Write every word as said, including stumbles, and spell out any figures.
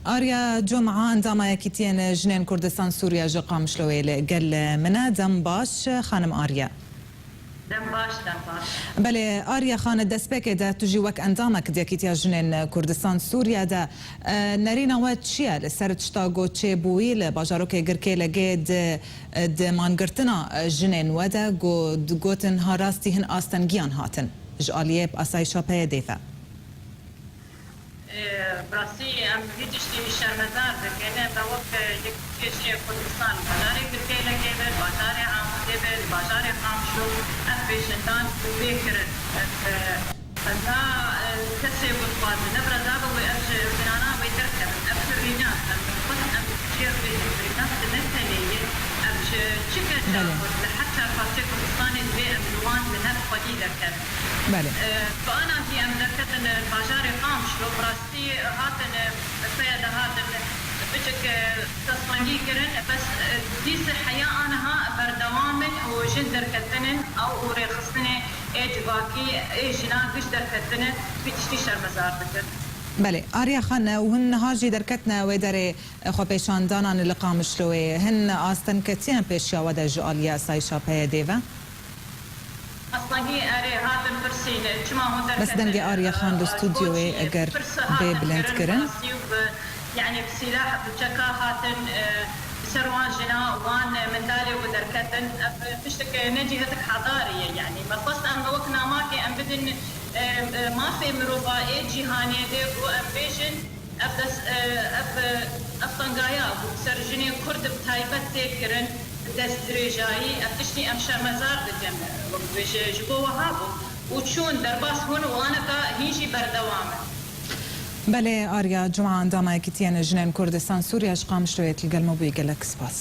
Arya Cuma, endama Yekîtiyên Jinên Kurdistan Sûriye ji Qamişloyê li gel min e. Dem baş, xanim Arya. Dem baş, dem baş. Belê, Arya Xan, destpêkê de tu jî wek endamek di Yekîtiya Jinên Kurdistan Sûriye de, e, nerîna we çi ye li ser tişta ku çêbûyî li bajarokê Girkêlegê di, di mangirtina jinên we de ku digotin ha rastî hin astengiyan hatin ji aliyê asayîşa P Y D'ê ve? Ee, bi rastî em vî tiştî şermezar dikin. Me wek, e, Yekîtiya Jinên Kurdistan, bajarê Girkêlegê be, bajarê Amûdê be, bajarê Qamişlo, ev pêşendan bê kirin. Ev, e, reza, e, kesê ku dixwazin, ne bi reza be wê ev ji, jinana wê derkevin. Ev ji rîna, em xwest em jê re bêjin, rîna ne tenê ye. Ev ji çi keça Belê. Kurd li her çar parçeyê Kurdistanê divê em li wan li hev xwedî derkevin. Belê. E, bi ana jî em derketin, e, bajarê Qamişlo, bi rastî hatin, e, P Y D hatin, e, biçik, e, destmangî kirin, bes, e, dîs heya aniha berdewam in û jin derketinin ew û rêxistinê ê civakî, ê jinan giş derketinin, vî tiştî şermezar dikin. Belê, Arya Xan, e, û hin niha jî derketine wê derê, e, xwepêşandanan li Qamişloyê. Hin astengketiyan pêşiya we de ji aliyê asayîşa P Y D'ê ve? Astengî erê hatin pirsîn, çima hûn Bes derketin, dengê Arya Xan li e, stûdyoyê, eger bê bilindkirin. Rastî û bi, yanî bi sîlah, bi çeka hatin, e, bi ser wan jina, wan, e, mindalê ku derketin. Ev tiştek, e, ne cîhetek hedarî ye, yanî me xwest em wek namakê em bidin, e, e, mafê mirova ê cîhanê dê ku em bêjin, Ev dest, e, ev, e, ev tengaya ku ser jinê Kurd bi taybet tê kirin, bi destdirêjayî, ev tiştî em şermezar dikin. Wek bêje, ji bo wiha bû. Û çûn, derbas bûn û aneka hîn jî berdewam in. Belê, Arya Cuma, endama Yekîtiyên Jinên Kurdistan Sûriye ji Qamişloyê li gel me bûyî, gelek spas.